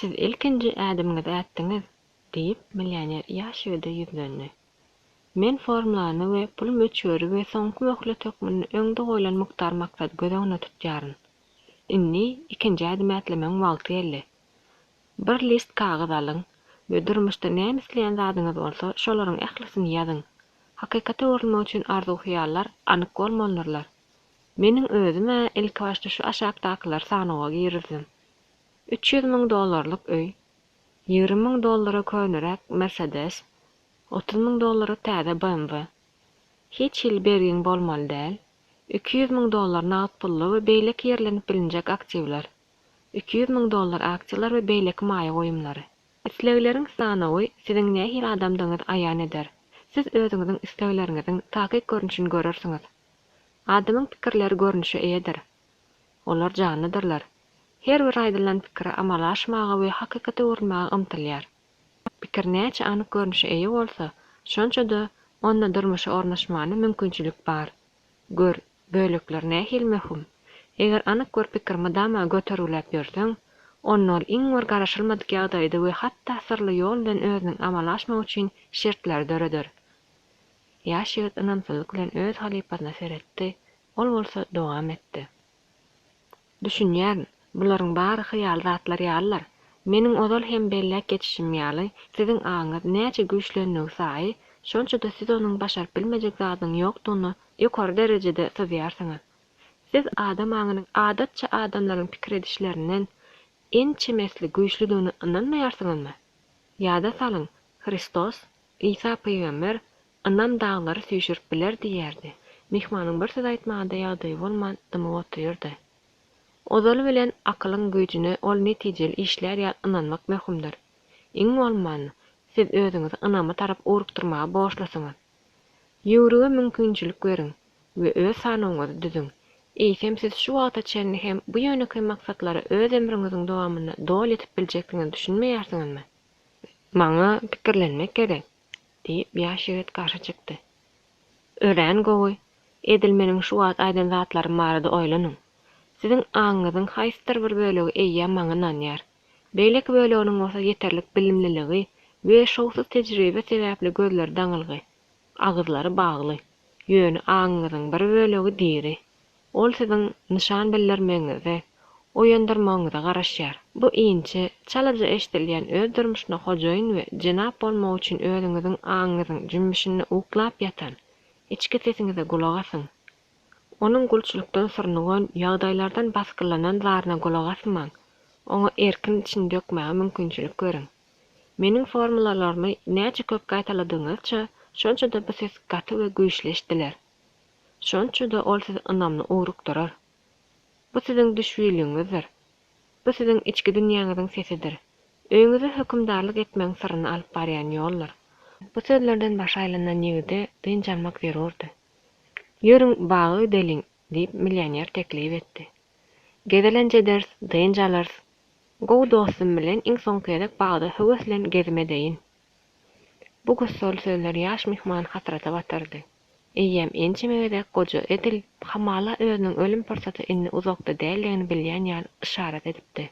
Siz ilkinji ädimiňizi ätdiňiz, diýip, millioner ýaş ýigide ýüzlendi. Men formulany we pul möçberi we soňky möhlet hökmünde öňde goýlan mukdar maksady göz öňünde tutýaryn. Indi ikinji ädim ätlemegiň wagty geldi. Bir list kagyz alyň we durmuşda näme isleýän zadyňyz bolsa, şolaryň ählisini ýazyň. Hakykata öwrülmek üçin arzuw-hyýallar anyk bolmalydyrlar. Meniň özüm-ä ilkibaşda şu aşakdakylary sanawa girizdim. 300 müň dollarlyk öý, 20 müň dollara köneräk Mersedes, 30 müň dollara täze BMW. Hiç hili bergiň bolmaly däl, 200 müň dollar nagt pully we beýleki ýerlenip bilinjek aktiwler. 200 müň dollar aksiýalar we beýleki maýa goýumlary. Islegleriň sanawy siziň nähili adamdygyňyzy aýan eder. Siz özüňiziň islegleriňiziň takyk görnüşini görersiňiz. Adamyň pikirleri görnüşe eýedir. Olar janlydyrlar. Her bir aýdylan pikiri amala aşmaga we hakykata öwrülmäge ymtylýar. Pikir näçe anyk görnüşe eýe bolsa, şonça-da onda durmuşa ornaşmana mümkinçilik bar. Gör, bölekler nähili möhüm. Eger anyk bir pikir mydama götergiläp ýörseň, onda ol iň bir garaşylmadyk ýagdaýda we hatda syrly ýol bilen özüniň amala aşmagy üçin şertleri döreder. Ýaş ýigit ynamsyzlyk bilen öz halypasyna seretdi, ol bolsa dowam etdi. Düşünýärin, bularyň bary hyýaly zatlar ýalydyr. Meniň ozal hem belläp geçişim ýaly, siziň aňyňyz näçe güýçlendigi saýy, şonça-da siz onuň başaryp bilmejek zadynyň ýokdugyny ýokary derejede syzýarsyňyz. Siz adam aňynyň adatça adamlaryň pikir edişlerinden ençeme esli güýçlüdigine ynanmaýarsyňyzmy? Ýada salyň, Hristos, Isa pygamber, Ynam daglary süýşürip biler diýýärdi. Myhmanyň bir söz aýtmaga-da ýagdaýy bolman, dymyp otyrdy. Ozaly bilen akylyň güýjüne ol netijeli işlär ýaly ynanmak möhümdir. Iň bolmanda, siz özüňizi ynama tarap ugrukdyrmaga borçlusyňyz. Ýüwrüge mümkinçilik beriň we öz sanawyňyzy düzüň. Eýsem siz şu wagta çenli hem bu ýönekeý maksatlara öz ömrüňiziň dowamynda doly ýetip biljekdigiňizi düşünmeýärsiňizmi? Maňa pikirlenmek gerek. Diýip, ýaş ýigit garşy çykdy. Örän gowy. Edil meniň şu wagt aýdan zatlarym barada oýlanyň. Siziň aňyňyzyň haýsydyr bir bölegi eýýäm maňa ynanýar. Beýleki böleginiň bolsa ýeterlik bilimliligi we şowsuz tejribe sebäpli gözleri daňylgy, agyzlary bagly. Ýöne aňyňyzyň bir bölegi diri. Ol siziň nyşan bildirmegiňize, oýandyrmagyňyza garaşýar. Bu inçe, çalaja eşidilýän öz durmuşyna hojaýyn we jenap bolmak üçin özüňiziň aňyňyzyň jümmüşinde uklap ýatan, içki sesiňize gulak asyň. Onuň gulçulykdan surnugan, ýagdaýlardan basgylanan zaryna gulak asmaň, oňa erkin içini dökmäge mümkinçilik beriň. Meniň formulalarymy näçe köp gaýtaladygyňyzça, şonça-da bu ses gaty we güýçli eşidiler. Şonça-da ol sizi ynamly ugrukdyrar. Bu siziň düşbüligiňizdir. Bu siziň içki dünýäňiziň sesidir. Öýüňize hökümdarlyk etmegiň syryny alyp barýan ýoldur. Bu sözlerden başy aýlanan ýigide dynç almak zerurdy. Ýörüň, baga gideliň, diýip, millioner teklip etdi. Gezelenç ederis, dynç alarys. Gowy dostum bilen iň soňky gezek bagda höwes bilen gezim edeýin. Bu gussaly sözler ýaş myhmany hasrata batyrdy. Eýýäm ençeme gezek goja edil, hamala özüniň ölüm pursaty indi uzakda däldigini bilýän ýaly yşarat edipdi.